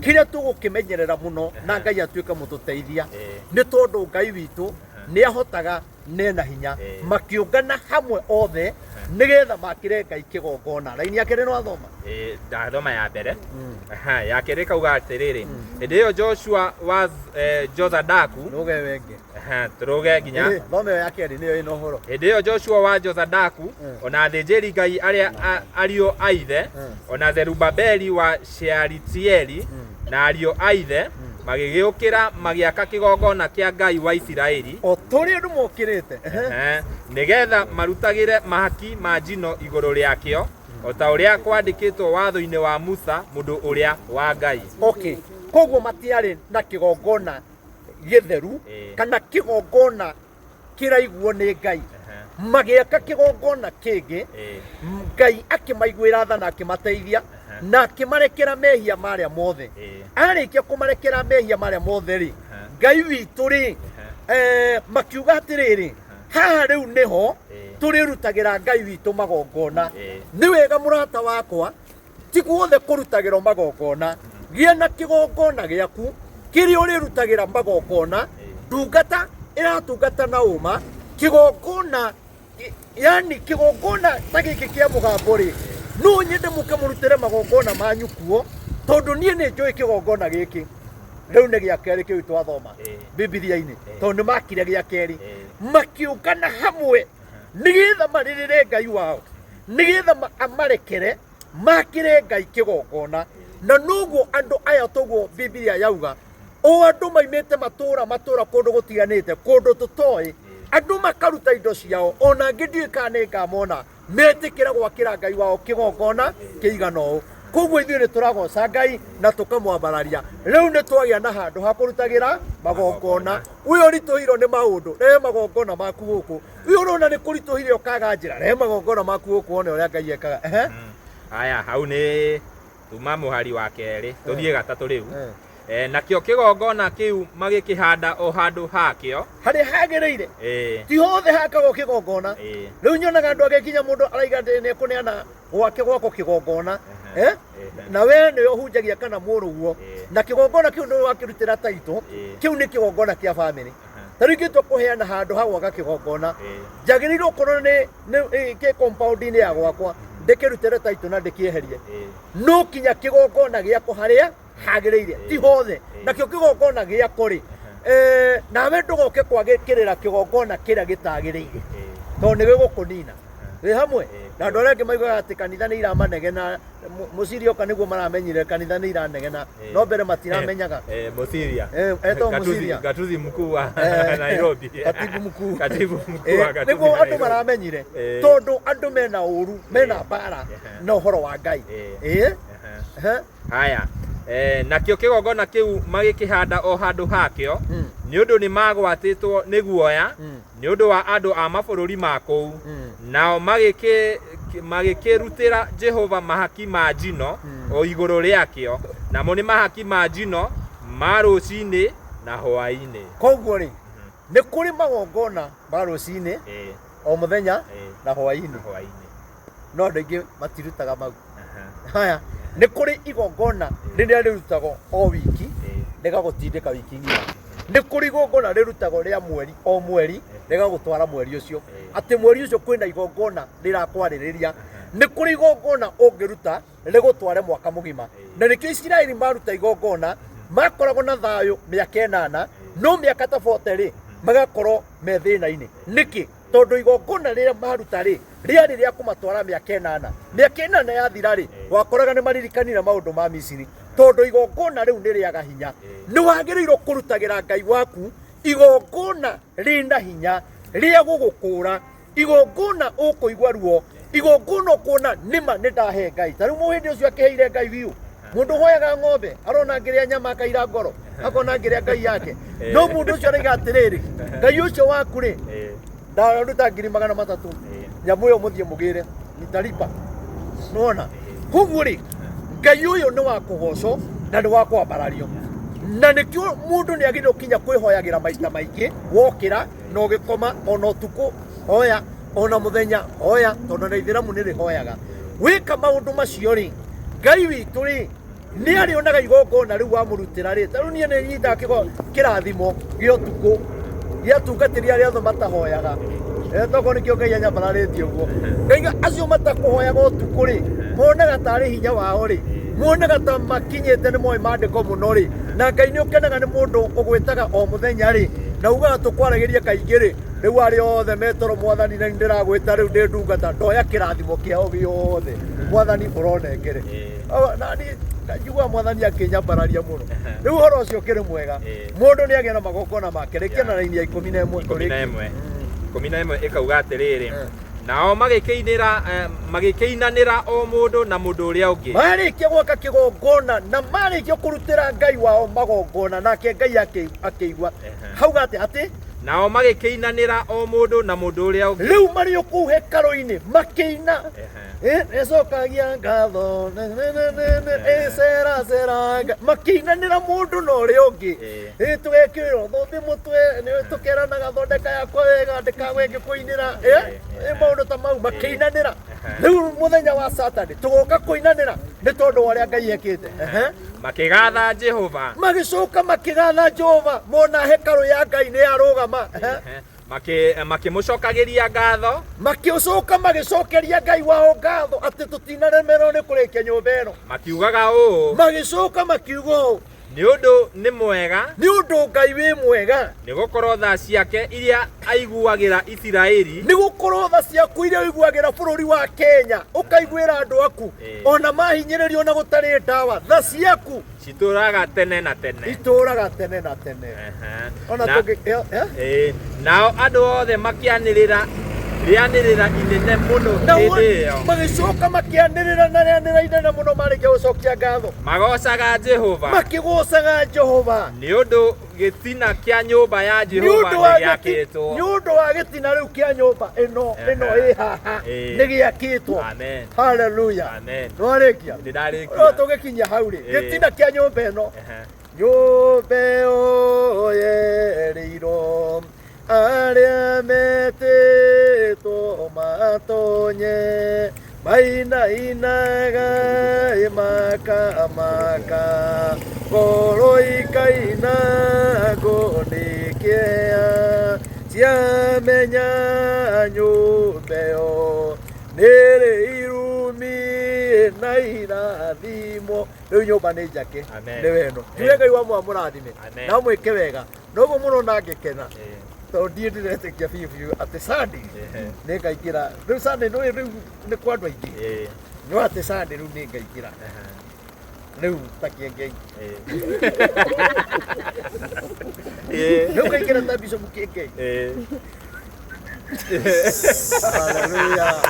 kĩrĩa tũgũkĩmenyerera mũno na Ngai atuĩke mũtũteithia, nĩ tondũ Ngai witũ nĩ ahotaga nena hinya. Makĩũngana hamwe othe nĩgetha makĩre Ngai kĩgongona. Raini ya kerĩ no athoma? Ndathoma ya mbere. Ya kerĩ kauga atĩrĩrĩ, hĩndĩ ĩyo Joshua wa Jozadaku, Rũge wenge. Tũrũge nginya. Thome ya kerĩ nĩyo ĩna ũhoro. Hĩndĩ ĩyo Joshua wa Jozadaku, ona athĩnjĩri Ngai arĩa ariũ a ithe, ona Zerubabeli wa Shealitieli na ariũ a ithe, magĩgĩũkĩra magĩaka kĩgongona kĩa Ngai wa Isiraeli. O tũrĩ andũ mokĩrĩte. Nĩgetha marutagĩre mahaki ma njino igũrũ rĩakĩo, o ta ũrĩa kwandĩkĩtwo watho-inĩ wa Musa mũndũ ũrĩa wa Ngai. Okay. Koguo matiarĩ na kĩgongona gĩtheru kana kĩgongona kĩraiguo nĩ Ngai. Magĩaka kĩgongona kĩngĩ, Ngai akĩmaiguĩra tha na akĩmateithia na akĩmarekera mehia marĩa mothe. Arĩkia kũmarekera mehia marĩa mothe rĩ, Ngai witũ rĩ, makiuga atĩrĩrĩ, haha rĩu nĩho tũrĩrutagĩra Ngai witũ magongona. Nĩ wega mũrata wakwa, ti guothe kũrutagĩrwo magongona. Gĩa na kĩgongona gĩaku kĩrĩa ũrĩrutagĩra magongona. Ndungata ĩratungata na ũma kĩgongona, yani kĩgongona ta gĩkĩ kĩa mũgambo rĩ, no nyende mũke mũrutĩre magongona manyu kuo, tondũ niĩ nĩ njũĩ kĩgongona gĩkĩ rĩu nĩ gĩa kerĩ kĩu twathoma Bibilia-inĩ, tondũ nĩ makire gĩa kerĩ. Makĩũngana hamwe nĩgetha marĩrĩre Ngai wao, nĩgetha amarekere makĩre Ngai kĩgongona. Na noguo andũ aya toguo Bibilia yauga, o andũ maimĩte matũra matũra kũndũ gũtiganĩte, kũndũ tũtoĩ, andũ makaruta indo ciao, ona angĩ ndiũĩ kana nĩ ngamona metĩkĩra gwakĩra Ngai wao kĩgongona kĩigana ũũ. Koguo ithuĩ nĩ tũragoca Ngai na tũkamwambararia. Rĩu nĩ twagĩa na handũ ha kũrutagĩra magongona. Ũyũ ũritũhĩirwo nĩ maũndũ, rehe magongona maku gũkũ. Ũyũ ũrona nĩ kũritũhire ũkaga njĩra, rehe magongona maku gũkũ wone ũrĩa Ngai ekaga. Haya, hau nĩ tuma mũhari wa kerĩ, tũthiĩ gatatũ rĩu. Nakĩo kĩgongona kĩu magĩkĩhanda o handũ hakĩo. Harĩa hagĩrĩire. Ti hothe hakagwo kĩgongona. Rĩu nyonaga andũ angĩ nginya mũndũ araiga atĩ nĩ ekũneana gwake gwakwo kĩgongona. Na we nĩwe ũhunjagia kana mũrũguo. Na kĩgongona kĩu nĩwe wakĩrutĩra taitũ. Kĩu nĩ kĩgongona kĩa bamĩrĩ. Ta rĩu ingĩtua kũheana handũ ha gwaka kĩgongona, njagĩrĩirwo gũkorwo nĩ kĩ compound-inĩ ya gwakwa, ndĩkĩrutĩre taitũ na ndĩkĩeherie. No kinya kĩgongona gĩakwa harĩa hagĩrĩire, ti hothe. Nakĩo kĩgongona gĩakwa rĩ, nawe ndũgoke kwagĩkĩrĩra kĩgongona kĩrĩa gĩtagĩrĩire, tondũ nĩ gĩgũkũnina. Wĩ hamwe? Na andũ arĩa angĩ maugaga atĩ kanitha nĩ iramanegena. Mũciria oka nĩguo maramenyire kanitha nĩ iranegena, no mbere matiramenyaga. Mũciria. Etagwo Gatuzi, Mũciria. Gatuzi mkuu wa Nairobi. Katibu mkuu. Katibu mkuu wa Gatuzi Nĩguo andũ Nairobi. maramenyire, tondũ andũ mena ũru, mena mbara na ũhoro wa Ngai. Haya. Nakĩo kĩgongona kĩu magĩkĩhanda o handũ hakĩo, nĩ ũndũ nĩ magwatĩtwo nĩ guoya nĩ ũndũ wa andũ a mabũrũri ma kũu. Nao magĩkĩrutĩra Jehova mahaki ma njino o igũrũ rĩakĩo, namo nĩ mahaki ma njino ma rũcinĩ na hwaĩ-inĩ. Koguo rĩ, nĩ kũrĩ magongona ma rũcinĩ o mũthenya na hwaĩ-inĩ. Na hwaĩ-inĩ. No andũ aingĩ matirutaga mau. Haya, nĩ kũrĩ igongona rĩrĩa rĩrutagwo o wiki, rĩgagũtindĩka wiki ng'ima. Nĩ kũrĩ igongona rĩrutagwo rĩa mweri o mweri, rĩgagũtwara mweri ũcio, atĩ mweri ũcio kwĩna igongona rĩrakwarĩrĩria. Nĩ kũrĩ igongona ũngĩruta rĩgũtware mwaka mũgima. Na nĩkĩo Isiraeli maruta igongona makoragwo na thayũ mĩaka 8, no mĩaka ta 40 rĩ, magakorwo me thĩna-inĩ. Nĩkĩ? Tondũ igongona rĩrĩa maruta rĩ, rĩarĩ rĩa kũmatwara mĩaka 8. Mĩaka 8 yathira rĩ, wakoraga nĩ maririkanire maũndũ ma Misiri, tondũ igongona rĩu nĩ rĩaga hinya. Nĩ wagĩrĩirwo kũrutagĩra Ngai waku igongona rĩna hinya rĩa gũgũkũra, igongona ũkũigua ruo, igongona ũkuona nĩma nĩ ndahe Ngai. Ta rĩu mũhĩndĩ ũcio akĩheire Ngai biũ. Mũndũ ũhoyaga ng'ombe arona ngĩrĩa nyama akaira ngoro, akona ngĩrĩa Ngai yake. No mũndũ ũcio araiga atĩrĩrĩ, Ngai ũcio waku rĩ, ndaruta 300,000, nyamũ ĩyo mũthiĩ mũgĩre, nitalipa. Nĩwona? Koguo rĩ, Ngai ũyũ nĩ wa kũgocwo na nĩ wa kwambarario. Na nĩkĩo mũndũ nĩ agĩrĩirwo kinya kwĩhoyagĩra maita maingĩ, wokĩra na ũgĩkoma, ona ũtukũ hoya, ona mũthenya hoya, tondũ na ithĩramu nĩ rĩhoyaga. Wĩka maũndũ macio rĩ, Ngai witũ rĩ, nĩ arĩonaga igongona rĩu wamũrutĩra rĩ. Ta rĩu niĩ nĩ nyitaga kĩrathimo gĩa ũtukũ gĩa atungatĩri arĩa othe matahoyaga. Tokorwo nĩkĩo Ngai anyambararĩtie ũguo. Ngaiga acio matakũhoyaga ũtukũ rĩ, monaga tarĩ hinya wao rĩ, monaga ta makinyĩte nĩ moĩ maandĩko mũno rĩ, na Ngai nĩ ũkenaga nĩ mũndũ ũgwĩtaga o mũthenya rĩ, na ugaga tũkwaragĩria kaingĩ rĩ, rĩu arĩa othe metoro mwathani na ndĩragwĩta rĩu ndĩ ndungata, ndoya kĩrathimo kĩao gĩothe mwathani ũronengere. Na niĩ njiguaga mwathani akĩnyambararia mũno. Rĩu ũhoro ũcio ũkĩrĩ mwega. Mũndũ nĩ agĩe na magongona make. Rĩkia na raini ya 11. 11. 11 ĩkauga atĩrĩrĩ, nao magĩkĩinanĩra o mũndũ na mũndũ ũrĩa ũngĩ. Marĩkia gwaka kĩgongona na marĩkia kũrutĩra Ngai wao magongona, nake Ngai akĩigua. Hauga atĩ Nao magĩkĩinanĩra o mũndũ na mũndũ ũrĩa ũngĩ. Rĩu marĩ o kũu hekarũ-inĩ makĩina. Nĩcokagia ngatho, ĩceraceraga, makĩinanĩra mũndũ na ũrĩa ũngĩ. Tũgekĩrwo thũmbĩ mũtwe, tũkeranaga thondeka yakwa wega ndĩkagwe ngĩkũinĩra. Maũndũ ta mau makĩinanĩra. Rĩu mũthenya wa Saturday tũgoka kũinanĩra nĩ tondũ wa ũrĩa Ngai ekĩte. Makĩgatha Jehova. Magĩcoka makĩgatha Jehova mona hekarũ ya Ngai nĩ yarũgama. Makĩmũcokagĩria ngatho. Makĩcoka magĩcokeria Ngai wao ngatho atĩ tũtinaremerwo nĩ kũrĩkia nyũmba ĩno. Makiugaga ũũ. Magĩcoka makiuga ũũ. Nĩ ũndũ nĩ mwega. Nĩ ũndũ Ngai wĩ mwega. Nĩ gũkorwo tha ciake iria aiguagĩra Isiraeli. Nĩ gũkorwo tha ciaku iria ũiguagĩra bũrũri wa Kenya, ũkaiguĩra andũ aku, ona mahinyĩrĩrio na gũtarĩ ndawa, tha ciaku citũraga tene na tene. Itũraga tene na tene. Ona tũngĩ, Nao andũ othe makĩanĩrĩra rĩanĩrĩra inene mũno hĩndĩ ĩyo. Magĩcoka makĩanĩrĩra na rĩanĩrĩra inene mũno marĩkia gũcokia ngatho. Magocaga Jehova. Makĩgocaga Jehova. Nĩ ũndũ gĩtina kĩa nyũmba ya Jehova nĩ gĩakĩtwo. Nĩ ũndũ wa gĩtina rĩu kĩa nyũmba ĩno ĩno ĩ haha nĩ gĩakĩtwo. Amen. Hallelujah. Amen. Nĩwarĩkia? Nĩndarĩkia. No tũgĩkinya hau rĩ, gĩtina kĩa nyũmba ĩno. Nyũmba ĩyo yerĩirwo arĩa metĩtwo matonye, mainainaga makamaka, ngoro ikaina ngo nĩ kĩeha, ciamenya nyũmba ĩyo nĩrĩ irumi na irathimo. Rĩu nyũmba nĩ njake. Amen. Nĩ weno. Njuge Ngai wa mũrathime. Amen. Na mwĩke wega. Noguo mũno na ngĩkena. Tondũ ndiĩ ndĩretĩkia biũ biũ atĩ Sunday nĩ ngaingĩra rĩu. Sunday nĩ rĩu nĩ kwa andũ aingĩ, no atĩ Sunday rĩu nĩ ngaingĩra rĩu ta Kĩengei, rĩu ngaingĩra ta Bishop Kĩengei. Hallelujah.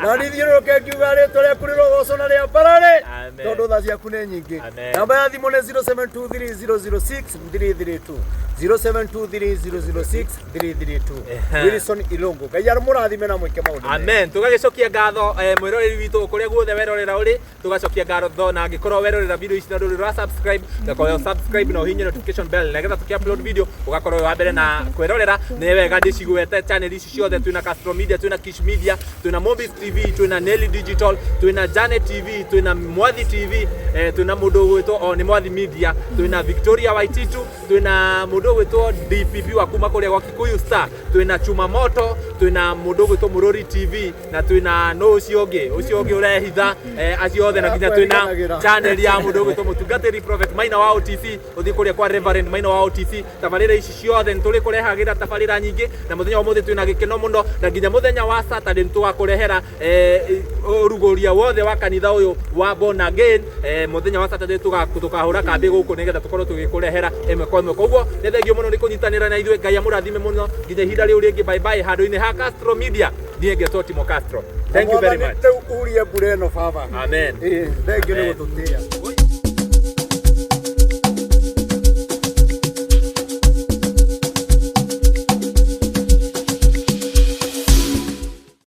Na nithiũrũrũke ngiuga rĩtwa rĩaku rĩrogocwo na rĩambarare, Amen. tondũ tha ciaku nĩ nyingĩ. Amen. Namba ya thimũ nĩ 0723006332, 0723006332. Wilson Ilungu, Ngai arũmũrathime na mwĩke maũndũ mega. Amen. Tũgagĩcokia ngatho, mwĩroreri witũ kũrĩa guothe werorera ũrĩ, tũgacokia ngatho. Na angĩkorwo werorera video ici na ndũrĩ ũra subscribe, ũgakorwo subscribe na ũhihinye notification bell, nĩgetha tũkĩ upload video ũgakorwo wĩ wa mbere na kwĩrorera. Nĩ wega ndĩcigwete channel ici ciothe: twĩna Castro Media, twĩna Kish Media, twĩna Mombis TV, twĩna Nelly Digital, twĩna Janet TV, twĩna Mwathi TV, twĩna mũndũ ũgwĩtwo o nĩ Mwathi Media, twĩna Victoria Waititu, twĩna mũndũ ũgwĩtwo DPP wa kuma kũrĩa gwa Kikuyu Star, twĩna Chuma Moto, twĩna mũndũ ũgwĩtwo Mũrũri TV, na twĩna no ũcio ũngĩ ũrehitha, acio othe, na nginya twĩna Akweriganagĩra. Channel ya mũndũ ũgwĩtwo mũtungatĩri Prophet Maina wa OTC. Ũthiĩ kũrĩa kwa Reverend Maina wa OTC. Tabarĩra ici ciothe nĩ tũrĩ kũrehagĩra tabarĩra nyingĩ, na mũthenya wa ũmũthĩ twĩna gĩkeno mũno, na nginya mũthenya wa Saturday nĩ tũgakũrehera ũrugũria wothe wa kanitha ũyũ wa Born Again. Mũthenya wa Saturday tũkahũra kambĩ gũkũ nĩgetha tũkorwo tũgĩkũrehera ĩmwe kwa ĩmwe. Koguo nĩ thengio mũno nĩ kũnyitanĩra na ithuĩ. Ngai amũrathime mũno nginya ihinda rĩu rĩngĩ. Bye bye. Handũ-inĩ ha Castro Media, niĩ ngetwo Timo Castro. Thank you very much. Rĩu urie mbura ĩno, baba. Amen. Ĩĩ, thengio nĩ Amen. gũtũtĩa.